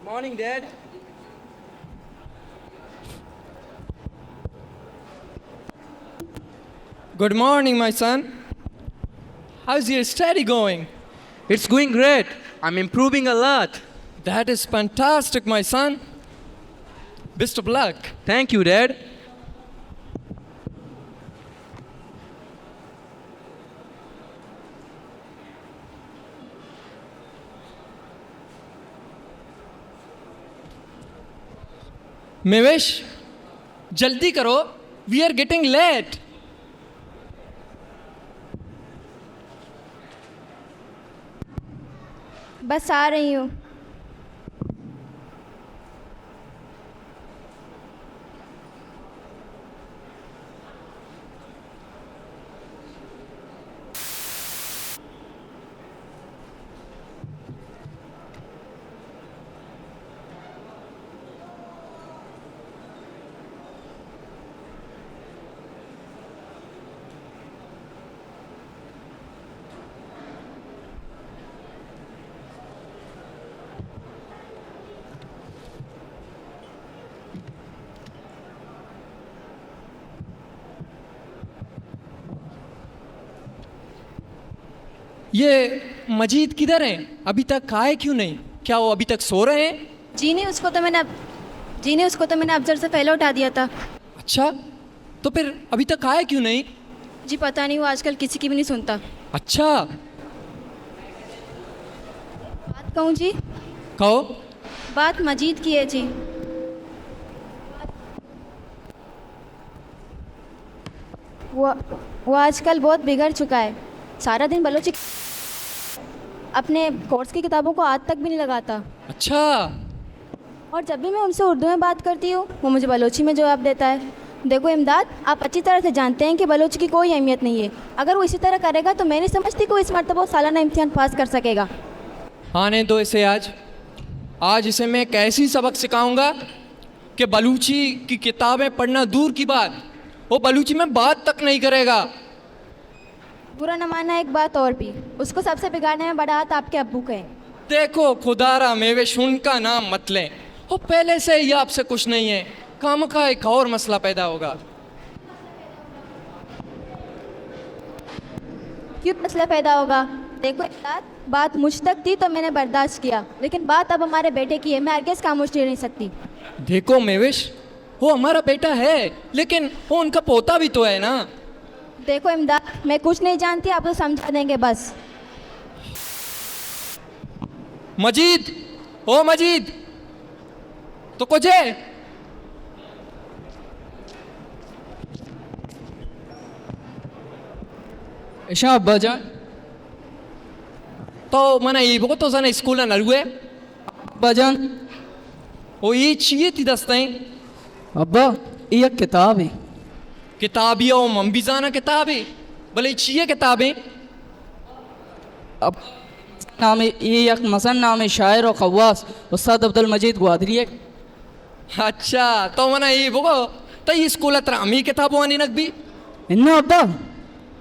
Morning, Dad. Good morning, my son. How's your study going? It's going great. I'm improving a lot. That is fantastic, my son. Best of luck. Thank you, Dad. میوش، جلدی کرو، we are getting late. بس آ رہی ہوں۔ یہ مجید کدھر ہیں؟ ابھی تک آئے کیوں نہیں؟ کیا وہ ابھی تک سو رہے ہیں؟ جی نہیں، اس کو تو میں نے اب-، جی نہیں، اس کو تو میں نے افضل سے پہلے اٹھا دیا تھا۔ اچھا، تو پھر ابھی تک آیا کیوں نہیں؟ جی پتہ نہیں، وہ آج کل کسی کی بھی نہیں سنتا۔ اچھا۔ بات کہوں جی؟ کہو۔ بات مجید کی ہے جی۔ وہ، وہ آج کل بہت بگڑ چکا ہے، سارا دن بلوچی، اپنے کورس کی کتابوں کو ہاتھ تک بھی نہیں لگاتا۔ اچھا۔ اور جب بھی میں ان سے اردو میں بات کرتی ہوں، وہ مجھے بلوچی میں جواب دیتا ہے۔ دیکھو امداد، آپ اچھی طرح سے جانتے ہیں کہ بلوچی کی کوئی اہمیت نہیں ہے۔ اگر وہ اسی طرح کرے گا تو میں نہیں سمجھتی کہ وہ اس مرتبہ وہ سالانہ امتحان پاس کر سکے گا۔ آنے دو اسے آج، آج اسے میں ایک ایسی سبق سکھاؤں گا کہ بلوچی کی کتابیں پڑھنا دور کی بات، وہ بلوچی میں بات تک نہیں کرے گا۔ برا نہ ماننا، ایک بات اور بھی، اس کو سب سے بگاڑنے میں بڑا ہاتھ آپ کے ابو کا ہے۔ دیکھو خدا را میوش، ان کا نام مت لیں، وہ پہلے سے ہی آپ سے خوش نہیں ہے، خامخواہ ایک اور مسئلہ پیدا ہوگا۔ کیوں مسئلہ پیدا ہوگا؟ دیکھو استاد، بات مجھ تک تھی تو میں نے برداشت کیا، لیکن بات اب ہمارے بیٹے کی ہے، میں ہرگز خاموش رہ نہیں سکتی۔ دیکھو میوش، وہ ہمارا بیٹا ہے، لیکن وہ ان کا پوتا بھی تو ہے نا۔ دیکھو امداد، میں کچھ نہیں جانتی، آپ تو سمجھا دیں گے بس۔ مجید، او مجید، تو کجے؟ اشاں ابا جان۔ تو من ءَ اے بگو، تو زاناں اسکول ءَ نہ روئے؟ ابا جان۔ او اے چی اے تئی دست ءَ؟ ابا، اے یک کتابے۔ کتابے؟ او من بھی زاناں کتابے، بلے چی اے کتابے؟ اب نامے، اے یک مزن نامے شاعر و خواص استاد عبدالمجید گوادری ءِ۔ اچھا، تو من ءَ اے بگو، تئی اسکول ءَ ترا ہمے کتاب وانینگ بی؟ اناں ابا،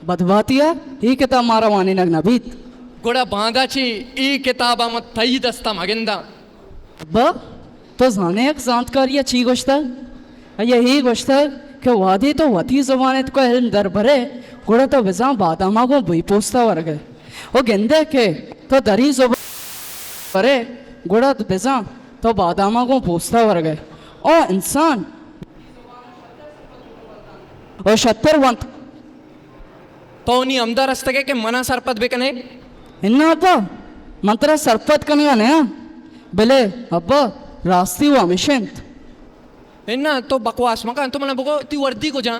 بدباتی ءَ اے کتاب مارا وانینگ نہ بیت۔ گڑا باندا چہ اے کتاب ءَ من تئی دست ءَ مہ گنداں۔ ابا، تو زانئے یک زانتکارے ءَ چی گوشتگ؟ آئی ءَ اے گوشتگ کہ وہدے تو وتی زبان ءِ توک ءَ علم در برئے، گڑا تو بزاں بادام ءَ گوں بے پوست ءَ ورگ ئے۔ او گندئے کہ تو دری زبان برئے، گڑا بزاں تو بادام ءَ گوں پوست ءَ ورگ ئے۔ او انسان، او شتر ونت۔ تو نی ہمدا رستگ ئے کہ من ءَ سرپد بہ کن ئے؟ اناں ابا، من ترا سرپد کنگ ءَ نیاں، بلے ابا، راستی وَ ہمیش انت۔ اناں تو بکواس مکن، تو من ءَ بگو، تئی وردی کجا؟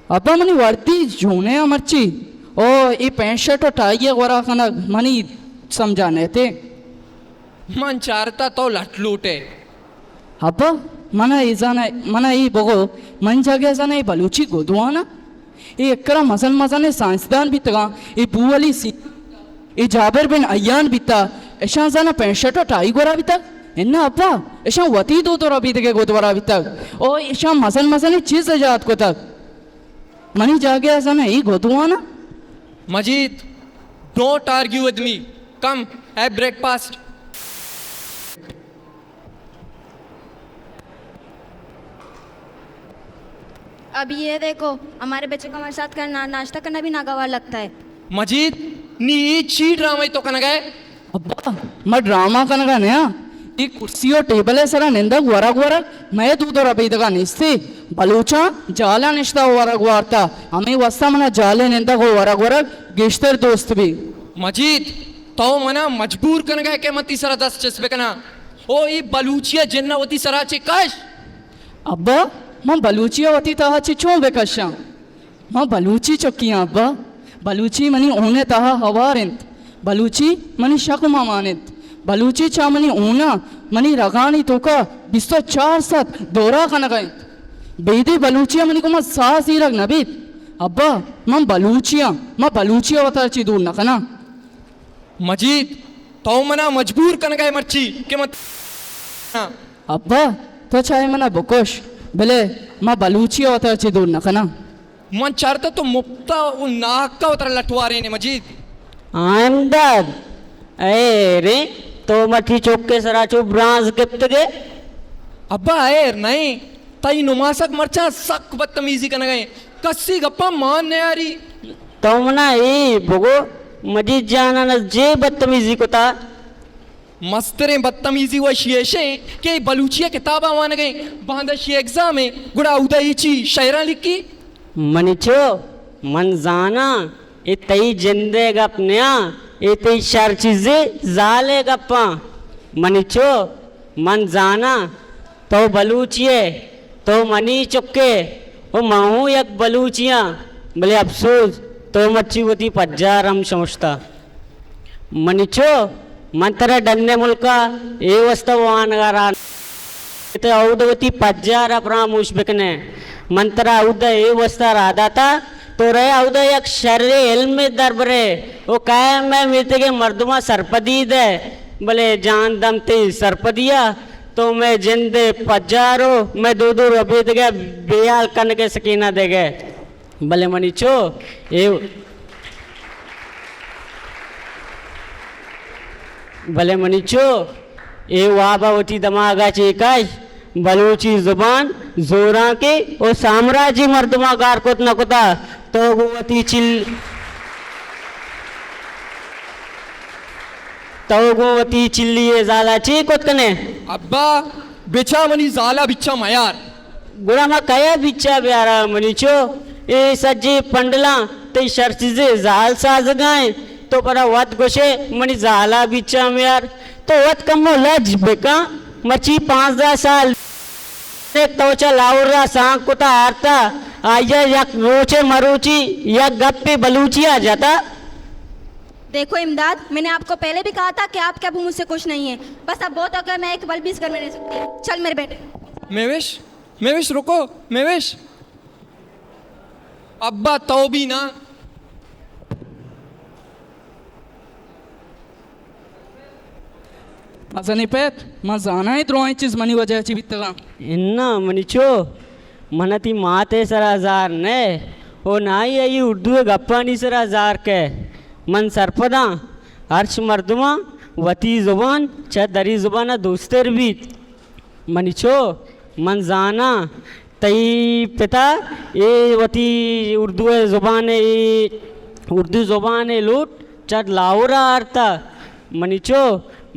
ابا، منی وردی جونیں ءَ مرچی۔ او اے پینٹ شرٹ و ٹائی ءِ گورا کنگ منی سمجھ ءَ نئیت۔ من چارتا تو لٹ لوٹ ئے۔ ابا، من ءَ اے زاناں، من ءَ اے بگو، من جاگہ ءَ زاناں اے بلوچی گدوان ءَ؟ اے اکرا مزن مزنیں سائنسدان بیتگاں، اے بولی سی، اے جابر بن عیان بیتا، اشاں زاناں پینٹ شرٹ و ٹائی گورا بیتگ؟ اناں ابا، اشاں وتی دود و ربیدگ ءِ گد ورا بیتگ۔ او اشاں مزن مزنیں چیز ایجاد کتگ۔ منی جاگہ ءَ زاناں اے گدوان ءَ؟ مجید، don't argue with me. Come, have breakfast. ابھی یہ دیکھو، ہمارے بچوں کو ہمارے ساتھ کرنا، ناشتہ کرنا بھی ناگوار لگتا ہے۔ مجید، نی اے چی ڈرامہ تو کنگا ئے؟ ابا، ما ڈرامہ کنگا نیاں۔ اے کرسی و ٹیبل ءِ سرا نندگ ورگ ورگ مئے دود و ربیدگا نیستی۔ بلوچاں جالا نشتہ و ورگ وارتا، ہمے واسطہ منا جالے نندگ و ورگ ورگ گیشتر دوست بی۔ مجید، تو منا مجبور کنگا ئے کہ من تئی سرا دست چست بکناں۔ او اے بلوچی ءِ جن ءَ وتی سرا چہ کش۔ ابا، من بلوچی ءَ وتی تہا چہ چون بکشاں؟ من بلوچی چکی آں ابا۔ بلوچی منی ہون ءِ تہا ہوار انت۔ بلوچی منی شک و ممان انت۔ بلوچی چہ منی ہون ءَ، منی رگانی توکا بیست و چار ساعت دورہ کنگا انت۔ بیدے بلوچی ءَ منی گوما ساہ زیرگ نہ بیت۔ ابا، من بلوچی آں، من بلوچی ءَ وتا چہ دور نہ کناں۔ مجید، تو منا مجبور کنگا ئے مرچی کہ من، ابا، تو چاہے منا بکش، بلے ما بلوچی ءَ وترا چہ دور نہ کناں۔ من چارتا تو مپتا و ناحقا وترا لٹوارین ئے مجید۔ آ امداد، اے رے، تو مرچی چک ءِ سرا چو برانز گپتگے؟ ابا، ایر نئیں، تئی نماسگ مرچاں سک بدتمیزی کنگا ایں، کسی گپاں مان نیاری۔ تو منا اے بگو، مجید جان ءَ نز جے بدتمیزی کتا؟ مستریں بدتمیزی و اشی ایش ایں کہ اے بلوچی ءِ کتاباں وانگ ایں، باندا اشی ایگزام ایں، گڑا اودا اے چی شئیراں لکھی؟ منی چو، من زاناں، اے تئی جند ءِ گپ نیاں، اے تئی شر چیزے زال ءِ گپاں۔ منی چو، من زاناں، تو بلوچے ئے، تو منی چک ئے، و من ہوں یک بلوچے آں، بلے اپسوز، تو مرچی وتی پجار ہم شمشتا۔ منی چو، من ترا ڈن ءِ ملکا اے واسطہ وانگا ران، تو اود وتی پجار ءَ پراموش بکنے۔ من ترا اود اے واسطہ راہ داتا، تو رئے اود یک شریں علمے دربرے، و کائے مئے میتگ ءِ مردماں سرپدی دئے، بلے جان دم تئی سرپدی ءَ تو مئے جند ءِ پجار و مئے دود و ربیدگ ءَ بے ہیال کنگ ءِ سکین ءَ دئیگ ئے۔ بلے منی چو، اے، بلے منی چو، اے واب ءَ وتی دماغ ءَ چہ کش، بلوچی زبان زورانکے و سامراجی مردماں گار کت نہ کتا، تو گوں وتی چل، تو گوں وتی چلی ءِ زال ءَ چے کت کنے؟ ابا، بچا منی زال ءَ بچا میار۔ گڑا ما کئے ءَ بچا بیاراں منی چو؟ اے سجیں پنڈلاں تئی شر چیزے زال سازگا ایں۔ تو پدا وت گوشے منی زال ءَ بچا میار۔ تو وت کمو لج بکن۔ مرچی پانزدہ سال تو چہ لاہور ءَ سانگ کتا آرتا، آئی ءَ یک روچے مروچی یک گپے بلوچی ءَ جتا۔ دیکھو امداد، میں نے آپ کو پہلے بھی کہا تھا کہ آپ کے ابو مجھ سے خوش نہیں ہیں۔ بس اب بہت ہو گیا، میں ایک پل بھی اس گھر میں رہ سکتی۔ چل میرے بیٹے۔ میوش، میوش رکو، میوش۔ ابا تو بھی نا۔ مزنیں پت، من زاناں اے درائیں چیز منی وجہ ءَ چہ بیتگاں۔ اناں منی چو، من ءَ تئی مات ءِ سرا زار نہ، او نہ آئی آئی اردو ءِ گپانی سرا زار کئے۔ من سرپداں، ہرچ مردماں وتی زبان چہ دری زبان ءَ دوستر بیت۔ منی چو، من زاناں تئی پتا اے وتی اردو ءِ زبان ءِ، اے اردو زبان ءِ لوٹ چہ لاہور ءَ آرتا۔ منی چو،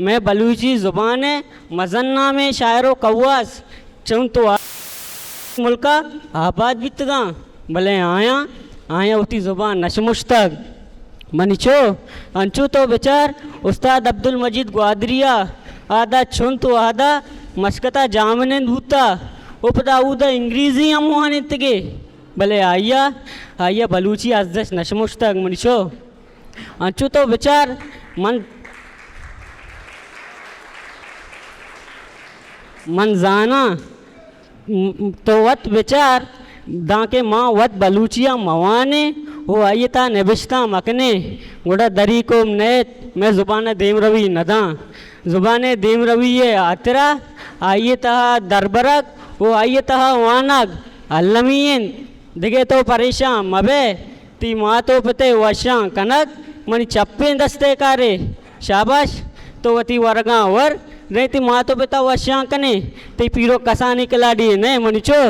مئے بلوچی زبان ءِ مزن نامیں شاعر و کواس چون تو آ-، ملک ءَ آباد بیتگاں، بلے آیاں، آیاں وتی زبان نہ شمشتگ۔ منی چو، انچو تو بچار، استاد عبدالمجید گوادری ءَ آدا چنت و آدا مسکت ءَ جاہمنند بوتا، و پدا اودا انگریزی ہم وانینتگے، بلے آئی ءَ، آئی ءَ بلوچی ارزشت نہ شمشتگ۔ منی چو، انچو تو بچار، من، من زاناں، م-، تو وت بچار، دانکہ ما وت بلوچی ءَ مہ وانیں و آئی ءِ تہا نبشتہ مہ کنیں، گڑا دری قوم نئیت، مئے زبان ءَ دیمروی نہ داں۔ زبان ءِ دیمروی ءِ ہاترا آئی ءِ تہا دربرگ و آئی ءِ تہا وانگ المی انت۔ دگہ تو پریشان مہ بئے، تئی مات و پت ءِ وشاں کنگ منی چپیں دست ءِ کارے۔ شاباش، تو وتی ورگاں ور، نئے تئی مات و پت ءَ وشاں کنے، تئی پیرک کسانیں کلاڑی نئے منی چو۔